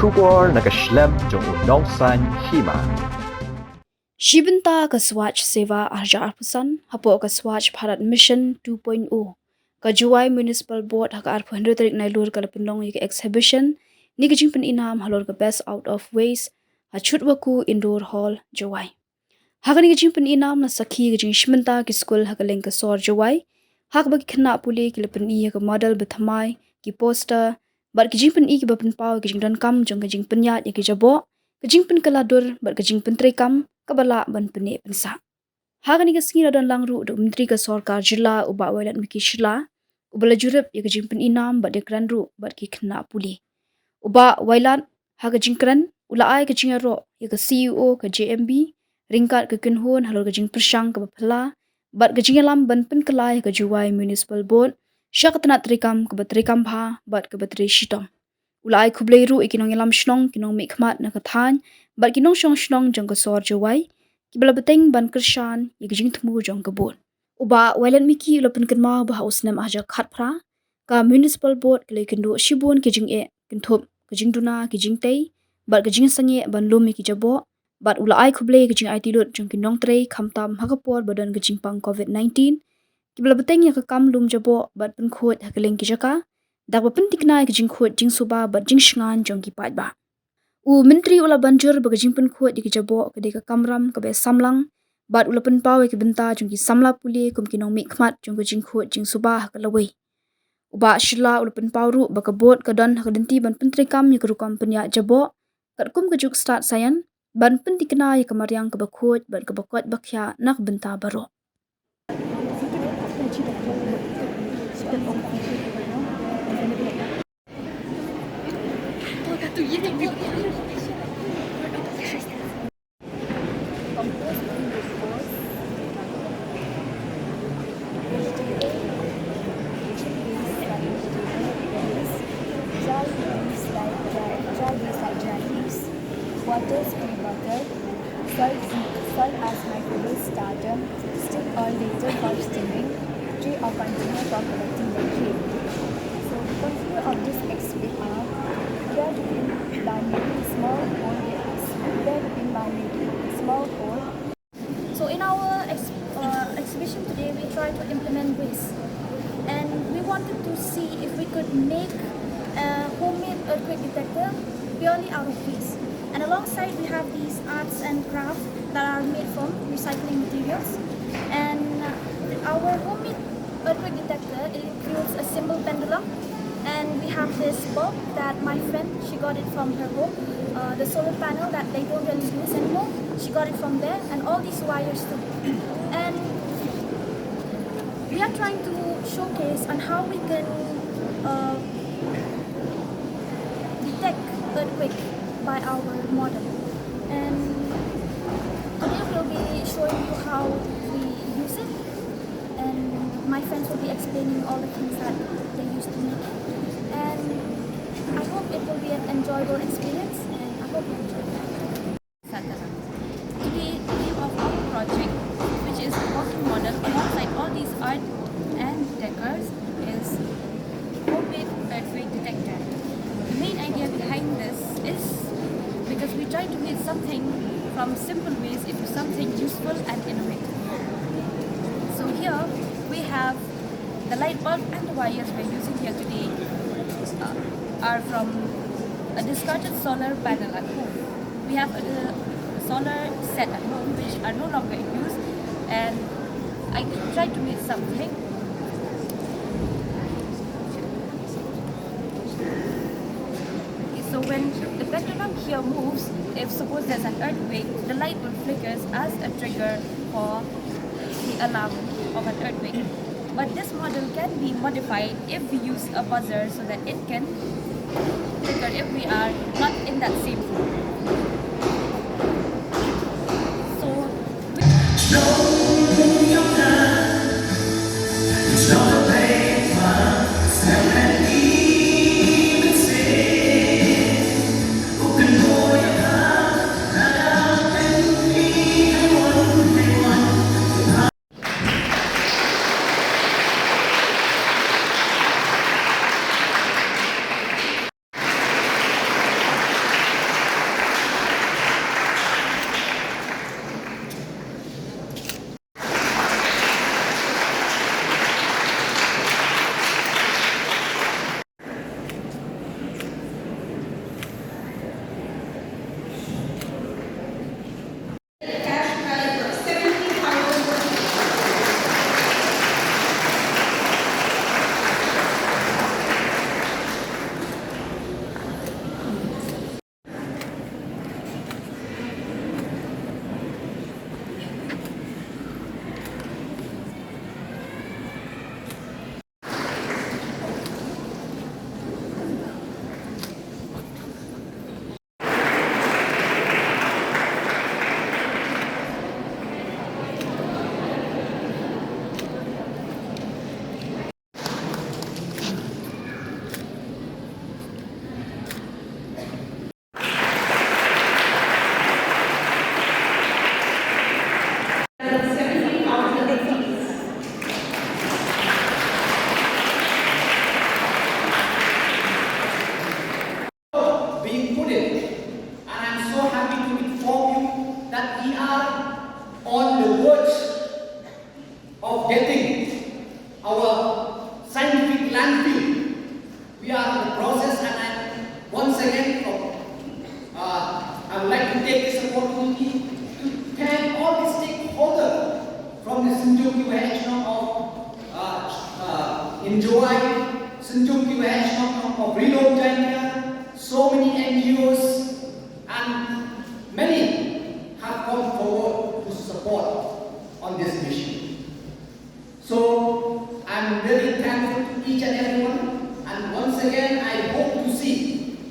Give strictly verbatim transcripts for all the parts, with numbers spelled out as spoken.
Khubor na ka shlem jong u nongsaiñ hima. Shi bynta ka Swachh Seva arhajar arphew san hapoh ka Swachh Bharat Mission two point oh, ka Jowai Municipal Board ha ka arphew hynriew tarik Nailur ka la pynlong ïa ka exhibition ne ka jingpyninam halor ka Best Out of Waste ha Chutwakhu Indoor Hall, Jowai. Ha kane ka jingpyninam la sakhi ka jingshim bynta ki skul ha ka liang ka sor Jowai, ha kaba ki khynnah pule ki la pyni ïa ka model ba thymmai, ki poster bad ki jingpyni kiba pynpaw ïa ka jingdonkam jong ka jingpynïaid ïa ki jaboh, ka jingpynkylla dur bad ka jingpyntreikam kaba lah ban pynneh pynsah. Ha kane ka sngi la don lang ruh da u Myntri ka Sorkar Jylla u Bah Wailadmiki Shylla, uba la jurip ïa ka jingpyninam bad ïakren ruh bad ki khynnah pule. U Bah Wailad, ha ka jingkren, u la ai ka jingïaroh ïa ka C E O ka J M B ryngkat ka kynhun halor ka jingpyrshang kaba phylla bad ka jingïalam ban pynkylla ïa ka Jowai Municipal Board sha ka tnat treikam kaba treikam bha bad kaba trei shitom. U la ai khublei ruh ïa ki nongïalam shnong, ki nongmihkhmat na ka thaiñ bad ki nongshong shnong jong ka sor Jowai kiba la bteng ban kyrshan ïa ka jingthmu jong ka board. U Bah Wailadmiki u la pynkynmaw ba ha u snem arhajar khatphra, ka Municipal Board ka la ïakynduh shibun ki jingeh kynthup ka jingduna ki jingtei bad ka jingsangeh ban lum ïa ki jaboh, bad u la ai khublei ïa ka jingaiti lut jong ki nongtrei khamtam ha ka por ba don ka jingpang covid nineteen kiba la bteng ïa ka kam lum jaboh bad pynkhuid ha ka liang ki jaka da kaba pynthikna ïa ka jingkhuid jingsuba bad jingshngaiñ jong ki paidbah. U Myntri u la ban jur ba ka jingpynkhuid ïa ki jaboh ka dei ka kamram kaba samla bad u la pynpaw ïa ki bynta jong ki samla pule kum ki nongmihkhmat jong ka jingkhuid jingsuba ha ka lawei. U Bah Shylla u la pynpaw ruh ba ka board ka don ha ka lynti ban pyntreikam ïa ka rukom pynïaid jaboh katkum ka juk stad saian ban pynthikna ïa ka mariang kaba khuid bad kaba koit ba khiah na ka bynta baroh. Compost in the course, vegetable, vegetable waste like vegetable waste, dry leaves like dry, dry leaves, water spray bottle, soil, soil as microbial starter, stick or litter for steaming, tray or container for collecting the tray. So the container of this exhibit are: where to begin by making small hole, where to begin by making small hole. So in our ex- uh, exhibition today, we try to implement waste, and we wanted to see if we could make a homemade earthquake detector purely out of waste. And alongside, we have these arts and crafts that are made from recycling materials. And our homemade earthquake detector, it includes a simple pendulum, and we have this bulb that my friend, she got it from her home, uh, the solar panel that they don't really use anymore. She got it from there, and all these wires too. And we are trying to showcase on how we can, uh, detect earthquake by our model. And today we'll be showing you how we use it, and my friends will be explaining all the things that they used to make. And I hope it will be an enjoyable experience, and I hope you enjoy that. Satara. Today, the theme of our project, which is the walking model alongside all these art and decors, is homemade earthquake detector. The main idea behind this is because we try to make something from simple waste into something useful and innovative. So here we have the light bulb and the wires we're using here today, uh, are from a discarded solar panel at home. We have a solar set at home which are no longer in use, and I tried to make something. Okay, so when the pendulum here moves, if suppose there's an earthquake, the light will flickers as a trigger for the alarm of an earthquake. But this model can be modified if we use a buzzer so that it can flicker if we are not in that same room. So,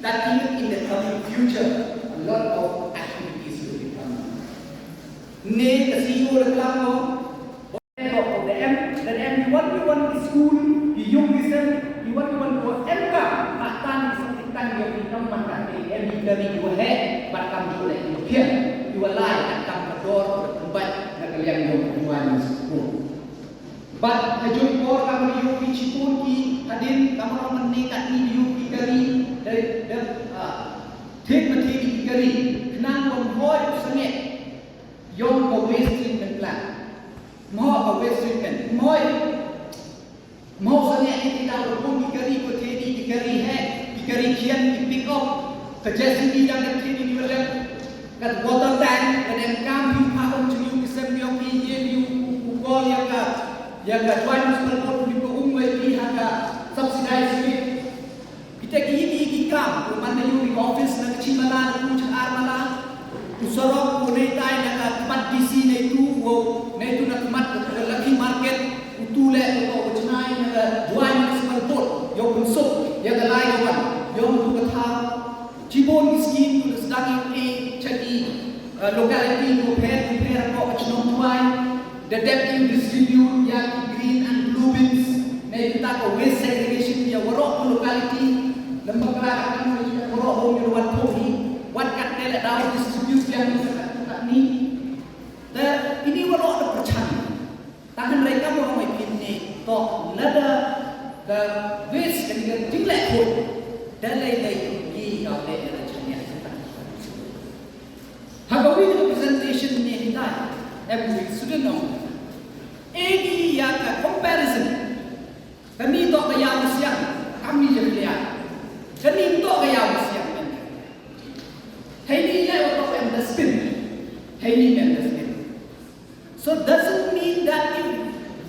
That even in the coming future, a lot of activities will be coming. Ne ka C E O da klam ko, da em, da em ki wan, ki wan ki skul, ki yung ki sem, ki wan, ki wan ko em ka, ka tan ki song ki tan ki ong ki kam man ka te em ki kari ki wa heh, bad kam ki wa leh ki wa khian, ki wa lai ka kam ka dor, ka pynbait na ka liang yong ka duwan skul. Bad ha jong por ka mane ïoh ki chipun ki hadien ka mane ong mane katni ïoh ki kari da da ah, thik ma thik ki kari khnang ba mhoi u sangeh ïong ka waste treatment plant. Mhoi ka waste treatment. Mhoi mhoi sangeh ni kita ba pun ki kari ko thedi ki kari heh ki kari khian ki pick up ka J C B dang ka thedi ni ba lem. Ka water tank ka dang kam phi pha um chini ki sem yong ki ye ni u kol ya ka ya ka joint municipal board ni ko um wei ki ha ka subsidized rate. Kita ki ki ki kam ko man na yung office na chi mala na ku char mala. U sorok u nei tai na ka khmat D C nei tu wo nei tu na khmat ka Lucky Market u tu le ko u chnai na ka joint municipal board yo pynsuk ya ka lai ka wan yo tu ka tha. Chibun ki scheme tu da sdang ïa u A cha ki, eh, locality tu pher tu pher ko ka chnong tuai. Da dep ïa u distribute ïa ki green and blue bins. Ne kita ka waste segregation ïa waroh tu locality. Lem bakla ka kan ïa waroh home ïa wan thok hi. Wan kat ne la dau distribute ïa ni kat ni. Da ini waroh da perchan. Tangan mereka mau mai pin ni to lada ka waste kan ka jingleh khun. Da lei lei ki ka leh lada chania. Ha ka wi ka presentation ni hitai em wi student ong. Egi ïa ka comparison. Kani to ka ïa usiang kami je pilihan. Kani to ka ïa usiang. Hei ni le to em dustbin. Hei ni em dustbin. So doesn't mean that if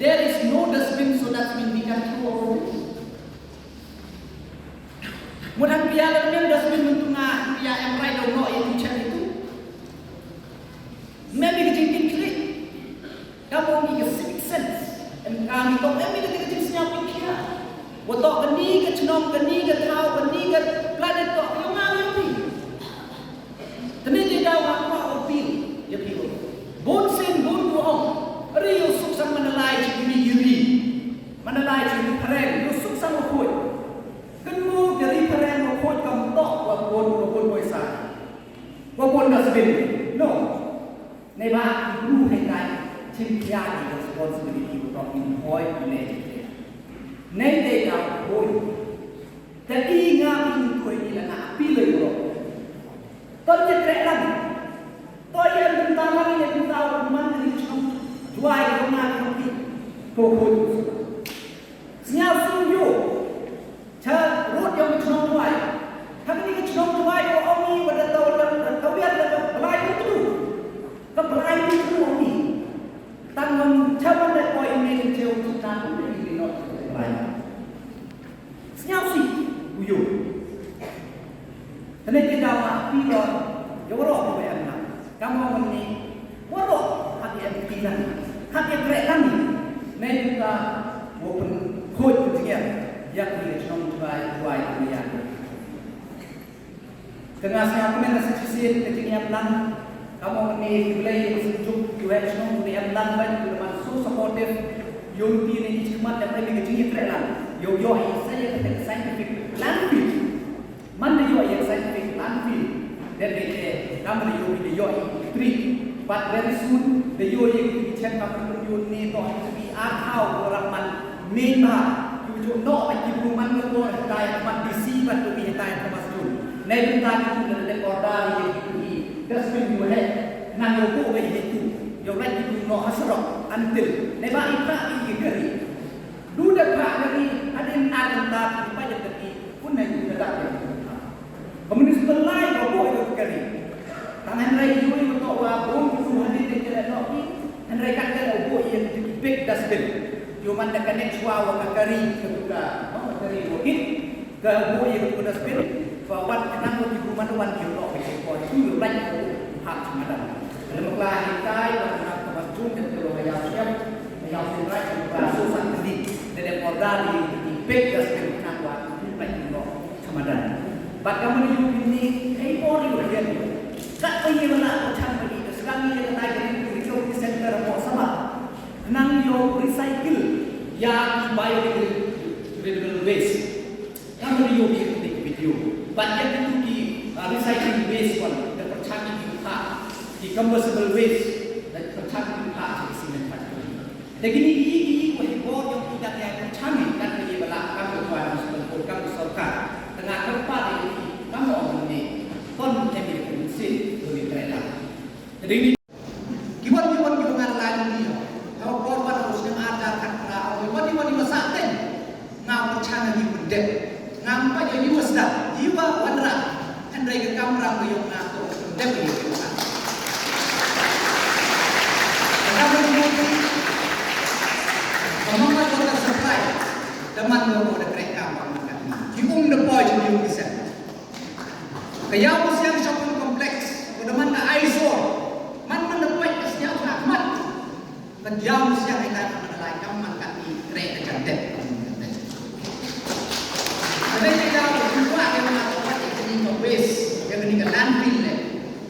there is no dustbin, so that mean we can throw our waste. Mudah pia la men dustbin mentunga pia em rai dong no itu chat itu. Maybe ka jingpin klik. Kamu ni ka civic sense. Em kami to em ni ka jingsnya pikir. Wato kani ka chnong kani ka thaw kani ka planet to yung ngi pi. Tene te daw nga kwah appeal ïa phi. Bun sien bun ku ong. Ri ïa u suk sang mana lai chi ri ri. Mana lai chi ri phareng ïa u suk sang u khuid. Kynmu ka ri phareng u khuid kam tok wa bun wa bun poisa. Wa bun dustbin. No. Neba i bru haitai chim khia ki responsibility u tok in hoi i le. Nei te ka hoi. Te i nga phi tu i la nga appeal ïa u. Ton ïa treh lang. To ïa bynta lang ïa bynta u man ni chong. Jwai ïa nga phi. Ko ko. Sñiaw sum ïa u. Cha rut ïa u chnong Jwai. Kani ka chnong Jwai ko ong i wa da taw da taw ïa da blai u tu. Ka blai u tu ong i. Tang wan cha wan da ko i me ni cheu tu na u ni ni no blai. Sñiaw si u yu. Tene ki daw ma pi don yo ro ko em na. Kam mo ni waroh ha ki em ki lan ha ki treh lan. Nei ka wo pun khoj pun jingeh ïa ki chnong Jwai Jwai ki ïa. Ka nga sngap kmen na sa chisien ka jingïap lang. Ka mong ne ki Blei ki sngewthuh ki wei shnong ki ïap lang ban ki man so supportive. Yung ti ne ki chikmat da ka jingïap lang. Yo yo i sa ïa ka scientific landfill. Man da yo ïa scientific landfill. Then they say, kam da yo da yo i treat. But very soon da yo ïa ki chen kam da yo ne to i ar thau ko rap man Mei ba yu ju noh ba ki bru man ka por hitai mat D C ba tu ki hitai ka mas tu. Nei bynta ki tu le order ye ki tu ki dustbin yu he nang yo ko wei he tu. Yo lai ki tu noh ha surok until nei ba i pra ki ki kari. Du da pra kari adin ar bynta ki pa ye ki kun nei yu da dak. Ka municipal lai ka buh ïa ka kari. Tang hynrei ïa u ïa u tok wa bun ki sum hadien de kira nok ki. Hynrei kat kira u buh ïa ki big dustbin. Ïa u man da ka next wa wa ka kari ka tu ka, oh, ka kari wa kit. Ka buh ïa ka tu ka dustbin. Wa wan ka nang wa ki bu man wan ïa u nok ki ko tu ïa u lai ka buh hap semadan. Lem kla hi kai wa ka nang ka ban jun ka tu wa ya siap. Ya siap rai ka so sang ka di. Da de order ïa ki big dustbin ka nang wa tu lai ka nok semadan. Bad ka mut ïa kine, hei por ïa kine. Kat ba ïa la ka chang ba ïa ka sdang ïa ka library, recycling center mo sama. Nang ïa recycle ïa ki biodegradable waste. Ka mut ïa kine ki video. Bad ïa kitu ki, ah, recycling waste wan, da pyrchang ïa ki kha, ki combustible waste, da pyrchang ïa ki kha, ki cement factory. Te kine ki, ki, ki, ki, ki bor ïa ki dak ïa ki chang ïa kat ïa ba la kam ka kwai municipal board kam ka sorkar. Tengah kyrpad ïa ki kam ong ne. Kon te ki kun sin ko ni trela. Te kine ki wan ki wan ki ngar lai ni. Hau bor wan hau snem ar jar kat ra hau wan wan wan sa ten. Nga pyrchang ïa ki pyndep. Nga ym pat ïa ïa sdang ïa wanrah. Hynrei ka kamram ka ïong nga to pyndep ïa ki. Ka kamram ka ïong ka mama water supply. Da man lo da kreh kam ba man kat ni. Ki um da poi jong ïong ki sem. Ka Ïaw Musiang Shopping Complex. Ko da man ka eyesore. Man man da poi ka sñiaw ka khmat. Ka Ïaw Musiang ïa ka man lai kam man kat ni kreh ka jam dep. Ka dei ka Ïaw Musiang ïa ka man kat ni ka waste ïa ka ni ka landfill le.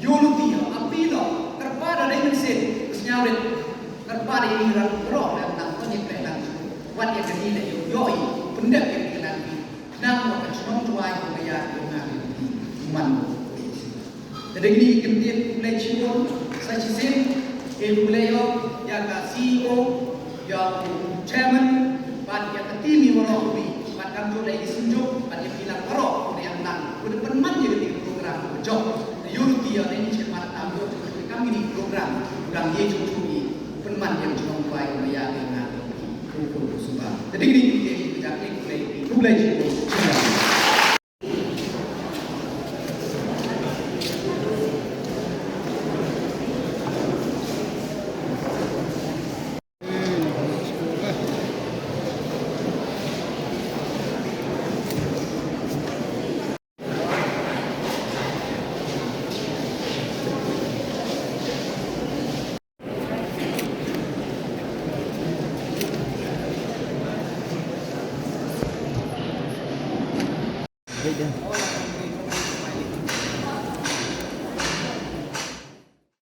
Ïoh luti ïa api lo kyrpad da dei mynsiem sñiaw rit kyrpad ïa ni rang krok le tang ko ni kreh landfill. Wat ïa ka ni le ïoh ïoh pyndep ïa ka landfill. Nang wa ka chnong Jowai ko ka ïa ka nga ka ïa ka man. Ka dei kine ki ktien khublei shibun sa shisien, eh, khublei ïa ka C E O, ïa u chairman, bad ïa ka team ïa waroh ri, bad kam ju lei ki synjuk, bad ïa ki lang waroh, ri ang lang, u da pynman ïa kane ka program ka jong. Te ïa ruti ïa ne ni chairman tam ïa ka kam kine ki program, u dang ïa jong jong ni, pynman ïa jong bai ïa ïa ïa. Ka dei kine ki ktien khublei, khublei shibun.